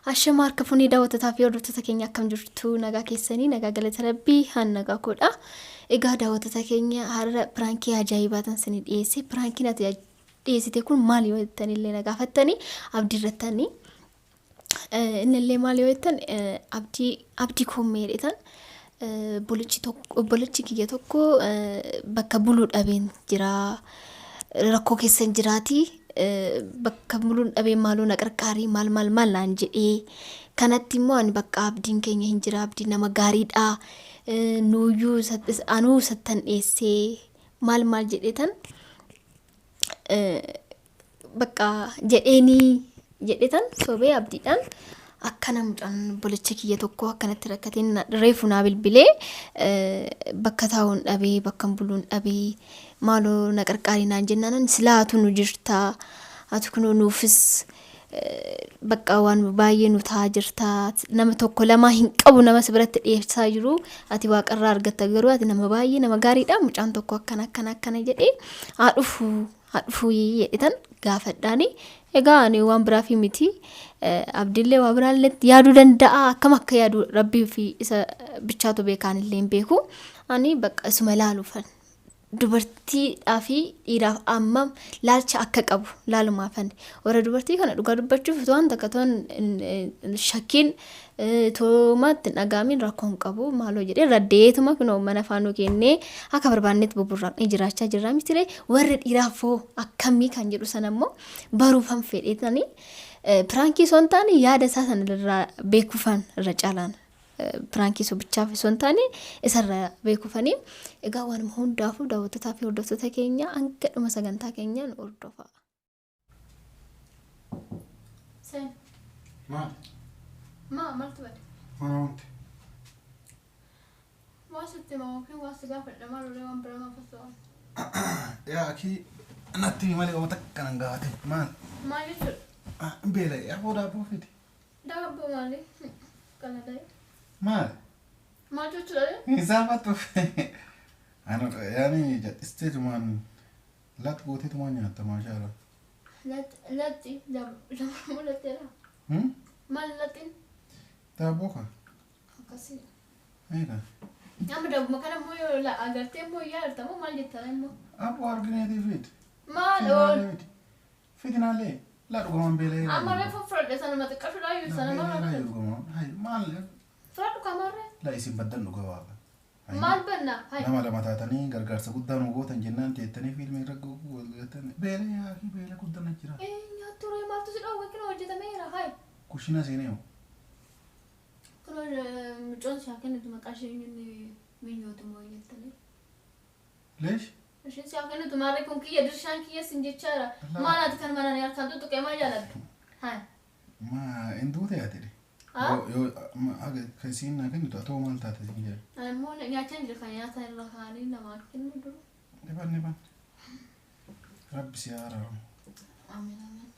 Ashama harka fuunee daawwattotaa fi hordoftoota keenya, akkam jirtu? Nagaa keessanii? Nagaa galata Rabbii, haan nagaa koodha. Egaa daawwattoota keenya, har'a prankii ajaa'ibaa tan isinii dhiyeesse. Prankiin ati dhiyeessite kun maali yoo jettan illee na gaafattanii abdii irrattanii. Inni illee maali yoo jettan, abdii abdii koommee jedhetan obbolechi tokko, obbolechi kiyya tokko bakka buluu dhabeen jira, rakkoo keessan jiraati, bakka buluun dhabee maaloo na qarqaarii maal maal maal naan jedhee. Kanatti immoo ani bakka abdiin keenya hin jira, abdiin nama gaariidha, nuuyyuu anuu isattan dhiyeessee maal maal jedheetan bakka jedheenii jedhetan sobee abdiidhaan akkana mucaan obbolecha kiyya tokko akkanatti rakkateen reefu naa bilbilee, bakka taa'uun dhabee, bakka buluun dhabee, maaloo na qarqaarii naan jennaan, silaa atu nu jirta, atu kunoo nuufis bakka waan baay'ee nu ta'aa jirta, nama tokko lamaa hin qabu, nama si biratti dhiyeessaa jiru ati waaqarraa argatta, garuu ati nama baay'ee nama gaariidha, mucaan tokko akkana akkana akkana jedhee haa dhufu haa dhufu jedhetan gaafadhaani. Egaa ani waan biraaf miti, abdiillee waa biraallee yaaduu danda'a, akkam akka yaadu Rabbii fi isa bichaatu beekaan illee hin beeku. Ani bakka isuma ilaaluufan dubartiidhaa fi dhiiraaf ammam laalcha akka qabu laalumaafan. Warra dubartii kana dhugaa dubbachuuf waan takka toon shakkiin toomaatti hin dhaga'amin rakkoo hin qabu maaloo jedhee raddeetuma kunoo mana faanuu kennee akka barbaannetti buburraaqnee jiraachaa jirra mitire. Warra dhiiraaf hoo akkamii kan jedhu sana immoo baruufan fedheetanii prankii osoo hin taane yaada isaa sana irraa beekuufan irra caalaan, prankii sobichaaf osoo hin taane isarra beekuufanii. Egaa waanuma hundaafuu daawwattootaa fi hordoftoota keenya, hanga dhuma sagantaa keenyaa nu hordofaa. Sen. Maal? Maa maaltu bade? Maal wanti? Waa sitti himaa yookiin waa si gaafadha, maal olee waan biraa maaf haasa'u? Yaa akii, natti himi malee uummata akkana hin gaafatin. Maal? Maal jechuudha? Beela'e, afoo daabboo fidi. Daabboo maali? Qaladaa'e. Maal? Maal jechuudha? Hin saafattu. Yaani jal'isteetumaan lat gooteetumaan nyaatta, maashaala. Latti lama latteera. Maal lattiin? Daabboo ka. Akkasii. Eega. Amma daabbuma kana immoo yoo agartee immoo yaadta moo maal jettaa immoo? Abboo argineetii fidi. Maal ool? Fidi. Fidinaallee laa dhugamaan beela'ee. Amma reefu fudhadhe, sanuma xiqqashuudhaa iyyuu sana maal? Dhugamaan. Maal? Fudhadhu kamarree. Laa isin baddan dhuga waaqa. Maal banna? Nama lama taatanii gargaarsa guddaa nu gootan jennaan teettanii fiilmii irra galtanii beela yaakii beela guddana jira. Nyaattu ree, maaltu si dhoowwe? Kunoo hojjetameera hayi. Kushina seenee hoo? Kunoo mucoon si haa kennitu, maqaa ishee eenyuun minyootu moo jettanii? Leesh? Isheen si haa kennitu maarree, kun kiyya, dirshaan kiyya sin jechaadha. Maal ati kan manaan harkaan tuttuqee maal jaalattu? Hayi. Ma hin duute ati? Yoo haga kan isiin naa kennitu atoo maal taate siin jedhe? Ani immoo nyaachaa jira, kan nyaata irra kaa'anii namaa kennu duru. Dhiban dhiban. Rabbi si haa araaramu. Amiin amiin.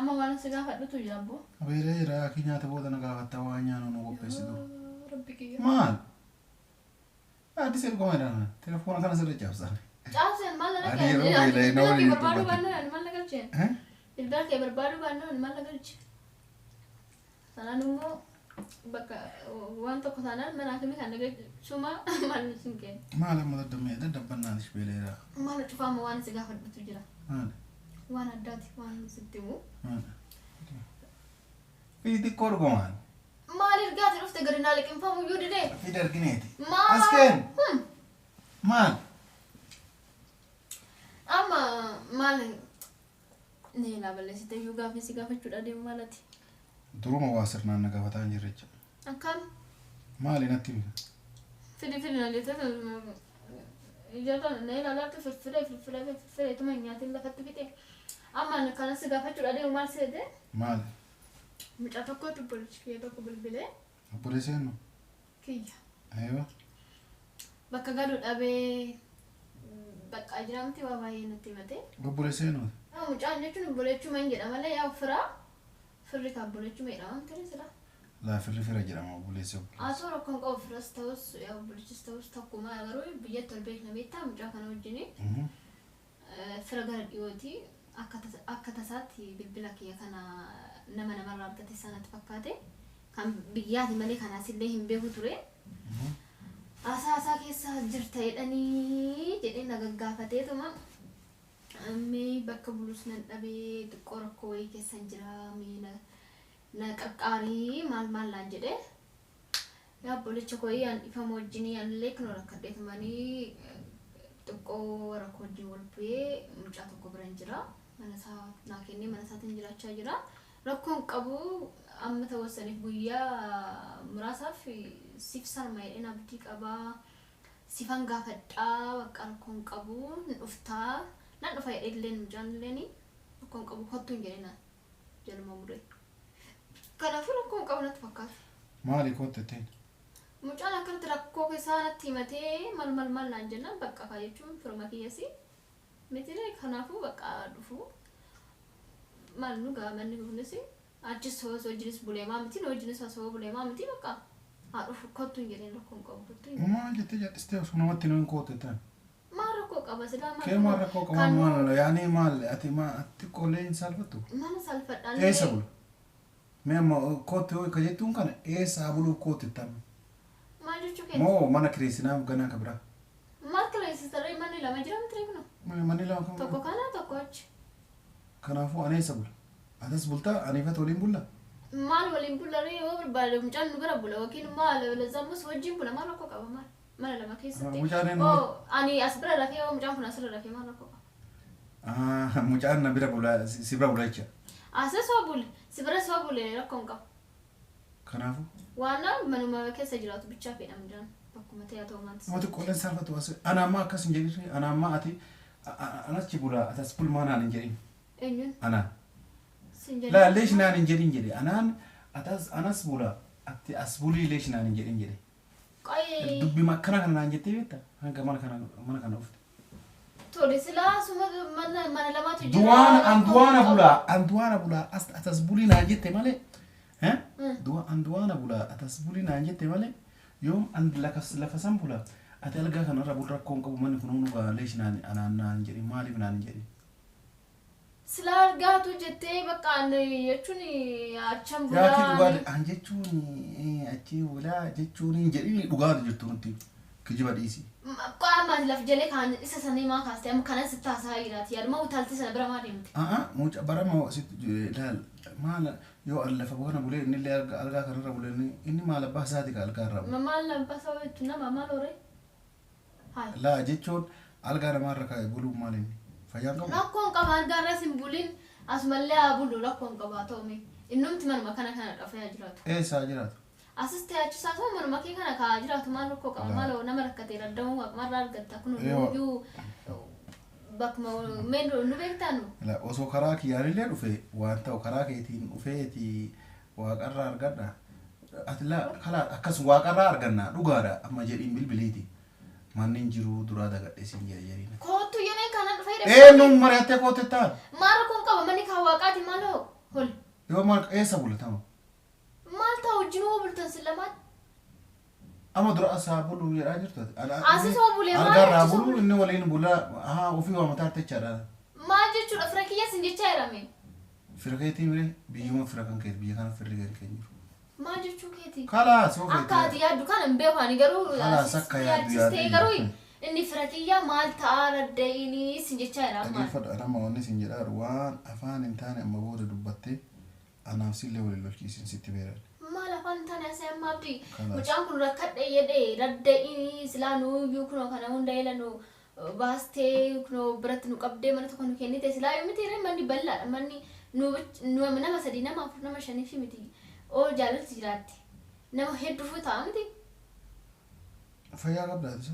Amma waan si gaafadhutu jira abboo. Beelee jira, akii nyaata booda na gaafatta, waan nyaannu nu qopheessitu. Rabbi kiyya. Maal? Addis ergoma jedhama. Telefoona kana sirra cabsan. Caabseen maal na Ani yeroo beela'e na bilbila kee waliin barbaaduu dubbate. baannaan maal na galcheen? Bilbila kee barbaaduu baannaan maal na galche? Sanaan immoo bakka waan tokko taanaan mana akkamii kan nagalchuma maal sin kennu? Maal amma daddabnee daddabannaan ish beeleera. Maal cufaama, waan si gaafadhutu jira. Maal? Waan addaati waan sitti himu. Maal? Fidi xiqqoo dhugumaan. Maal ergaati dhufte gadi naa liqimfamu iyyuu didee? Fidi argineeti. Maal? As kenn. Maal? Amma maal ni ilaa balleessite iyyuu gaaffii si gaafachuudha deemu maalati? Duruma waa sirnaan na gaafataa hin jirre jecha. Akkam? Maali natti himi? Fidi fidi na jettee ija kana na ilaalaatti firfiree firfiree firfiree tuma hin nyaatin lafatti fixe. Amma kana si gaafachuudha deemu maal seete? Maali? Mucaa tokkotu obboleessi kiyya tokko bilbilee. Obboleessi eenyu? Kiyya. Aywa. Bakka galu dhabee bakka jiraamti waa baay'ee natti himate. Obboleessi eenyu? Mucaan jechuun obboleechuma hin jedha malee yaa firaa firri kan obboleechuma jedhama miti sila. Laa, firri fira jedhama, obboleessi obboleessi. Haa ta'u, rakkoon qabu, firas ta'us yaa obboleechis ta'us tokkuma, garuu biyyatti ol beekna beektaa mucaa kana wajjini fira gara dhiyooti. Akka tasaatti bilbila kiyya kana Nama namarraa bitate sanatti fakkaate. Kan biyyaati malee kanaas illee hin beeku ture. Asaasaa keessa jirta jedhanii jedhee na gaggaafateetuma. Mee bakka bulus nan dhabee, xiqqoo rakkoo wayii keessan jira, mee na qarqaarii maal maal naan jedhee. Yaa obbolecha koo, an dhifama wajjinii anillee kunoo rakkadheetumanii xiqqoo rakkoo wajjin wal bu'ee mucaa tokko biran jira. Mana isaa naa kennee mana isaatiin jiraachaa jira. Rakkoon qabu, amma ta'uu guyyaa muraasaaf siif sarma jedheen abdii qabaa. Sifan gaafadhaa, bakka rakkoon qabu hin dhuftaa. Nan dhufa jedhee illeen mucaan illeen rakkoon qabu kottu hin jedhee naan jaluma muree. Kanaafuu rakkoon qabu natti fakkaata. Maali kottu ittiin? Mucaan akkanatti rakkoo keessaa natti himatee maal maal maal naan jennaan, bakka kaa jechuun firuma kiyyasi. Miti, kanaafuu bakka dhufu. Maal nu gaa, manni kunis achis wajjinis buleemaa miti, nu wajjinis osoo buleemaa miti, bakka haa dhufu kottu hin jedheen, rakkoon qabu kottu hin jedheen. Maal jettee jal'istee osoo namatti hin kootte ta'an? Maal rakkoo qaba silaa maal? Kee maal rakkoo qaba, maal yaani, maal ati maa xiqqoolee hin salphattu? Mana salphadhaan. Eessa bula? Mee amma kootte ka jettuun kana eessa buluuf kootte ta'an? Maal jechuu keeti? Moo mana kireessinaaf ganaa ka biraa? Maal kireessitaree, manni lama jira miti kunoo. Manni lama kan Tokko kana, tokko achi. Kanaafuu ani eessa bula? Atas bultaa, aniifata waliin bulla? Maal waliin bullaree, yoo barbaade mucaan nu bira bula yookiin maal lazammus wajjin bula, maal rakkoo qaba, maal mana lama keessatti. Mucaan eenyu? Oo ani as bira rafee, yoo mucaan kun asirra rafee maal rakkoo qaba? Mucaan na bira bula, si bira bula jecha. Asii soo bule, si bira soo bule, rakkoo hin qabu. Kanaafuu Waan manuma keessa jiraatu bichaa fedha mucaan, bakkuma ta'e haa ta'u maantis. Nama xiqqooleen salphatu as ana ammaa akkas hin jedhin, ana ammaa ati anachi bula atas bulmaa naan hin jedhin. Eenyuun? Anaan. Sin jedhin. Laa leesh naan hin jedhin jedhe, anaan atas anas bula ati as bulii leesh naan hin jedhin jedhe. Qoyee. Dubbi akkana kana naan jettee beekta hanga mana kana dhufte. Tole, silaa suma mana lamaatu jira. Duwwaana an duwwaana bulaa an duwwaana bulaa as atas bulii naan jette malee. Du'a an duwwaana bulaa atas bulii naan jette malee, yoom an lafa san bulaa ati algaa kanarra bul rakkoon qabu, manni kun hunduu leesh naan anaan naan jedhin, maaliif naan hin jedhin? Silaa argaatu jettee bakka an jechuun achan Yaakii bulaa. dhugaa an jechuun achi bulaa jechuun hin jedhin, dhugaatu jirtu nutti kijiba dhiisi. Qaama laf jalee kaan isa sanii maa kaastee amma kanas sitti haasaa jiraati, yaaduma utaaltii sana bira maa deemte? A'a, mucaa barama sitti ilaal, maal yoo an lafa kana bulee inni illee algaa kanarra bulee inni maal abbaa isaati ka algaa irra bule. Maal abbaa jechuun nama maal horee? Hayi. Laa jechuun algaa namaarra kaa'e buluun maal, inni fayyaan qabu? Rakkoon qaba, algaa irras hin bulin, asumallee haa bulu, rakkoon qaba ta'ume. Innumti manuma kana kana dhafee haa jiraatu. Eessa jiraatu? Asis ta'e achisaa ta'u manuma kee kana kaa jiraatu, maal rakkoo qaba, maal nama rakkatee raddamuu waaqmarraa argatta kun iyyuu bakkuma mee nu beektaa nu. Laa osoo karaa kiyyaanillee dhufe waan ta'u karaa keetiin dhufeeti waaqarraa argadha. Ati laa kalaa akkas waaqarraa arganna dhugaadha, amma jedhiin bilbiliiti. Manni hin jiru duraa dagadhee siin jedhe jedhiin. Kootu jedheen kana dhufee. Eenyuun mari'attee kootte ta'an? Maal rakkoon qaba, manni kaa waaqaati, maal hoo hol. Yoo maal eessa bulatamu? Maal ta'u, wajjin hoo bultan si lamaan? Amma dura asaa buluu jedhaa jirtu. Asis hoo bulee maal Algaarraa achi soo buluu bulee? Inni waliin bulaa haa ofii waa mataa jechaadha. Maal jechuudha, fira kiyya sin jechaa jirame. Fira keetii miree, biyyuma fira kan keeti, biyya kana firri kan keenya jiru. Maal jechuu keeti? Kalaas yoo Akka ati feete. yaaddu kana hin beeku ani garuu. Kalaas akka yaaddu yaaddu yaaddu. Garuu inni fira kiyya maal ta'a radda'inii sin jechaa jira amma. Dhaggeeffadhu, nama wanni sin jedhaa jiru waan afaan hin taane amma booda dubbattee anaaf sillee waliin lolchiisin sitti beeran. Maal afaan hin taane asii amma, Abdii? Kalaas. Mucaan kun rakkadhe jedhee radda'inii, silaa nuyyuu kunoo kana hunda ila nu baastee kunoo biratti nu qabdee mana tokko nu kennite, silaa yoo miti ree, manni bal'aadha, manni nu nama sadii, nama afur, nama shanii fi miti, oo jaalalti jiraatti nama hedduufuu ta'a miti. Fayyaa qabdaa isa?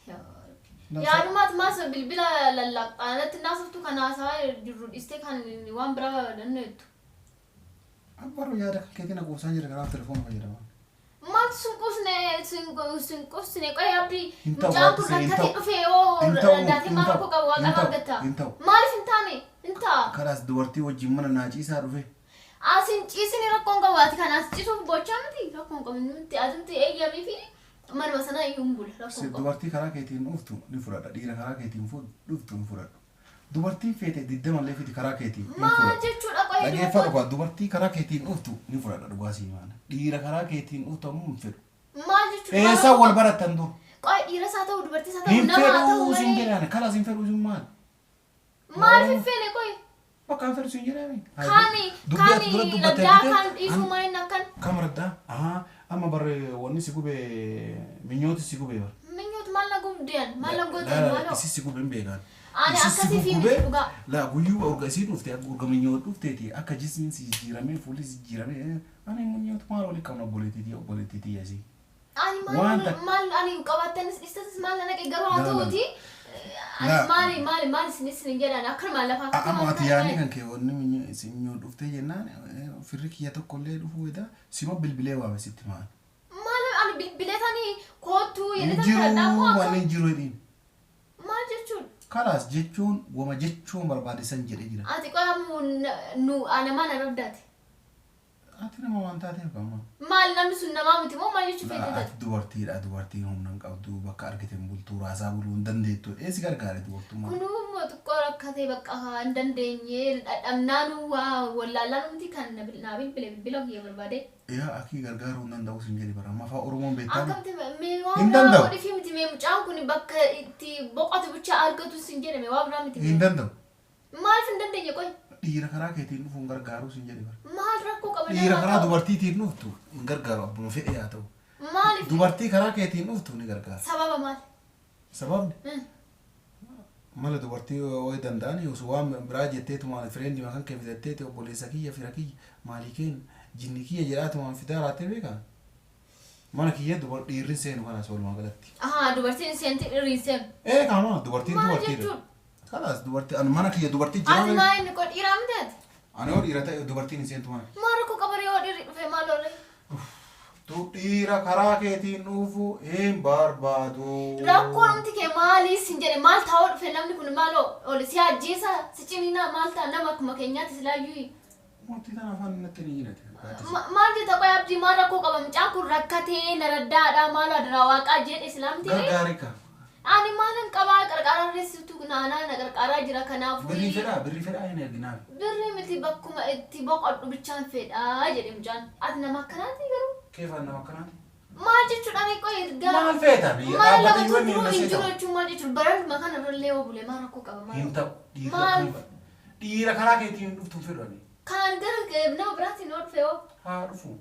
Yaa Rabbi. Yaadumaat maas bilbila lallaaqxaanatti naasoftu kan haasaa jirru dhiistee kan waan biraa dandeettu. Abbaroo, yaada kan keetiin quubsaan jira, kanaaf telefoona fayyadaman. Maaltu sun quusne, sun quusne, qoy Abdii, Hin ta'u, mucaan kun Abdii, hin rakkatee ta'u. dhufe yoo Hin ta'u, daatee hin maal ta'u, rakkoo qabu, hin waaqa ta'u, argatta. hin ta'u. Maaliif hin taane? Hin ta'a. Kalaas dubartii wajjin mana naa ciisaa dhufe. Asin ciisini rakkoon qabu, ati kan as ciisuuf bochaa miti, rakkoon qabu, nuti atumti eeyyamii fi manuma sana iyyuu hin bula, rakkoon qabu. Dubartii karaa keetiin dhuftu ni fudhadha. Dhiira karaa keetiin dhuftu ni fudhadhu. Dubartiin feete digdamallee fidi karaa keetiin hin Maal fudhadhu. jechuudha qoy? Dhageeffadhu kaa, dubartii karaa keetiin dhuftu ni fudhadha dhugaa sii maana. Dhiira karaa keetiin dhuftu ammoo hin fedhu. Maal jechuudha? Eessaa wal barattan dur? Qoy, dhiiras haa ta'u dubartiis haa ta'u Hin nama haa ta'u fedhuu siin malee. jedhaan kalas hin fedhuu siin maal? Maaliif hin feene qoy? Bakka hin fedhu siin jedhaami. Kaani Dubbii ati dura kaani dubbatte raddaa argite kaan dhiisuu maa inni akkan? Kam raddaa? Ahaa, amma barre wanni si gube minyooti si gube bar. Minyoot maal na gubdean? Maal na gootan Laa maaloo? isi si gube hin beekan. Ani Isi si akkasii fi miti gugubee dhugaa. laa guyyuu urga isiin dhufte akka urga minyoot dhufteeti akka jismiin si jijjiiramee fuulli si jijjiiramee ani minyoot maal olii qabna obboleettiitii obboleettiitii asii. Ani Waan maal takka. Maal ani qabattanis dhiistanis maal na naqe garuu haa Laa laa. ta'uuti. Ani Laa. Maali maali maal isinis hin jedhan akkanuma lafaa kaatee Amma maal ati na yaadni naqe? kan kee wanni minyoo dhuftee jennaan firri kiyya tokko illee dhufuu heda sima bilbilee waame sitti maal. Maal ani bilbilee tanii koottuu Hin jedhee tan kadhadhaa jiru moo wanni akkam? hin jiru jedhiin. Maal jechuun? Kalaas jechuun wama jechuun barbaade san jedhee jira. Ati qoy ammoo nu namaa na rabdaate. Ati nama waan taateef amma. Maal namni sun namaa miti moo maal jechuu Laa feete ati tati? dubartiidha, dubartiin humna hin qabdu, bakka argite hin bultu, raasaa buluu hin dandeettu. Eessi gargaare dubartummaa? Kunuu immoo xiqqoo rakkatee bakka hin dandeenye dhadhabnaanuu waa wallaallaan miti kan na naa bilbile bilbila kiyya barbaade. Yaa akii gargaaruu hin danda'u sin jedhe bara amma afaan Oromoon beektaami. Akkamti mee waan Hin biraa danda'u. godhifi miti mee mucaan kun bakka itti boqotu bicha argatu sin jedhe mee waa biraa miti Hin mee. danda'u. Maaliif hin dandeenye qoy? Dhiira karaa keetiin dhufu hin gargaaru sin jedhe bara. Maal rakkoo qaba Dhiira nama karaa ta'u? dubartiitiin dhuftu hin gargaaru abbuma fedhe haa ta'u. Maaliif? Dubartii karaa keetiin dhuftu ni gargaara. Sababa maal? Sababni mala dubartii wayi danda'an osoo waan biraa jetteetumaan friend makan kee fidatteeti obboleessa kiyya fira kiyya maalii kenna jinni kiyya jedhaatumaan fidaa raattee beekaa. Mana kiyya dubar dhiirri hin seenu kanaas walumaa galatti. Ahaa, dubartiin seenti dhiirri hin seenu. Ee kaama dubartiin Maal dubartiidha. jechuun? Kalaas dubartii ani mana kiyya dubartii Ati jira. maa inni koo dhiiraa miti ati? Ani yoo dhiira ta'e dubartiin hin seentu mana. Maal rakkoo qaba yoo dhiirri dhufe maal oole? Tu dhiira karaa keetiin dhufu hin barbaadu. Rakkoon umti kee maalii sin jedhe maal taa'uu dhufe namni kun maal oole si ajjeesa si ciniinaa maal ta'a nama akkuma keenyaatti silaayyuu. Mootii tana afaan natti ni jirate. Maal jetta qoy Abdii, maal rakkoo qaba mucaan kun rakkatee na raddaadha maal adaraa waaqaa jedhe islaamti. Gargaari ka. Ani maalan qabaa qarqaraa reessitu naanaa na qarqaaraa jira kanaafuu. Birrii fedhaa birrii fedhaa hin erginaaf. Birrii miti bakkuma itti boqodhu bichaan fedhaa jedhe mucaan. Ati nama akkanaati garuu. Keefaan nama akkanaati. Maal jechuudha ni qoy ergaa. Maal feeta biyya Maal dhaabbata lama yoo inni turuu na hin seeta. jiru jechuun maal jechuudha baranduma kana irrallee yoo bule maal rakkoo qaba maal. Hin ta'u dhiira Maal? Dhiira karaa keetiin dhuftu hin fedhu ani. Kan gara nama biraatiin yoo dhufe hoo? Haa dhufu.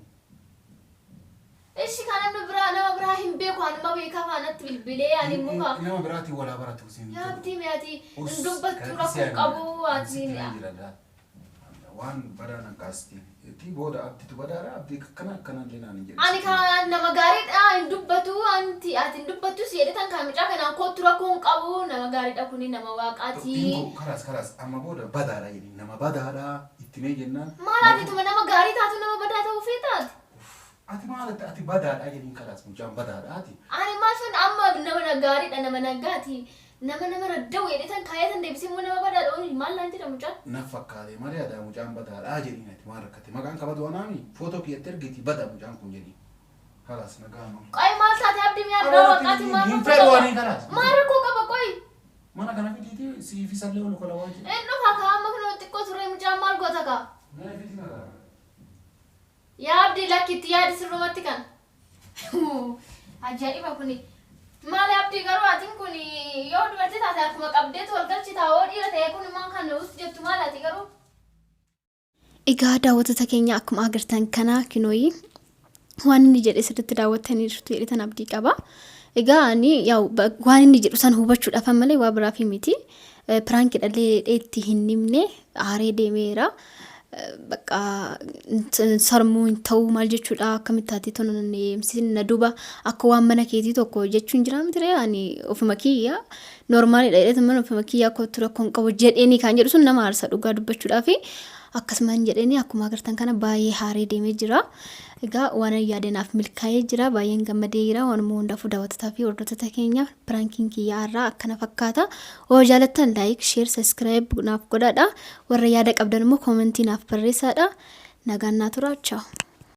Ishi kan namni biraa nama biraa hin beeku anuma beekaa faanatti bilbilee ani immoo ka. Nama biraatiin walaa baratu siin. Yaa Abdii mee ati hin dubbattu rakkoo qabu ati. Waan badaa nan kaasti. Itti booda abdiitu badaadha abdii akkana akkana illee naan hin jedhu. Ani kan nama gaariidha hin dubbatu anti ati hin dubbattu si jedhetan kan mucaa kanaan kootu rakkoo hin qabu nama gaariidha kuni nama waaqaati. Dingo karaas karaas amma booda badaadha jedhi nama badaadha itti mee jennaan. Maal ati tuma nama gaarii taatu nama badaa ta'uu feetaati? Ati maal ati badaadha jedhiin karaas mucaan badaadha ati. Ani maal fan amma nama gaariidha nama nagaati nama nama radda'u jedhetan kaayatan deebisee immoo nama badaadha maal naan jedha mucaan? Na fakkaate malee aadaa mucaan badaadha jedhiin ati maal rakkate maqaan kabadu anaami footoo kiyyatti ergiti bada mucaan kun jedhiin. Kalaas nagaa nama. Qoy maal taate Abdii mi'a biraa waaqaati maal Hin rakkoo fedhu qaba? ani kalaas. Maal rakkoo qaba qoy? Mana kana fidiiti siif isallee ol kola waan jedhu. Inni dhufa kaa amma kun xiqqoo turee mucaan maal goota kaa? Mana fidii nagaa. Yaa Abdii lakkitti yaadi sirrumatti kan. Ajaa'iba kuni. Maali Abdii garuu atiin kun yoo dubartii taate akkuma qabdeetu wal galchita hoo dhiira ta'e kun maal kan us jettu maal ati garuu? Egaa daawwattoota keenya akkuma agartan kana kinooyi waan inni jedhe sirriitti daawwattanii jirtu jedhetan abdii qaba. Egaa ani yaa'u waan inni jedhu san hubachuudhaaf malee waa biraaf miti. Prank dhallee itti hin himne aaree deemeera. Bakka sarmuu hin ta'u maal jechuudha akkamitti taatee tola na duuba akka waan mana keetii tokko jechuun jira miti ree ani ofuma kiyya normalidha jedhee mana ofuma kiyya akka ture akkoo hin qabu jedheeni kan jedhu sun nama aarsa dhugaa dubbachuudhaafi akkasumaan jedheeni akkuma agartan kana baay'ee haaree deemee jira. Egaa waan yaadanaaf milkaa'ee jira baay'een gammadee jira waanuma hundaafuu daawwattotaa fi hordoftoota keenya prankiin kiyyaa irraa akkana fakkaata. Yoo jaalattan like, share, subscribe naaf godhaadha. Warra yaada qabdan immoo comment naaf barreessaadha. Nagaan naa tura. Ciao.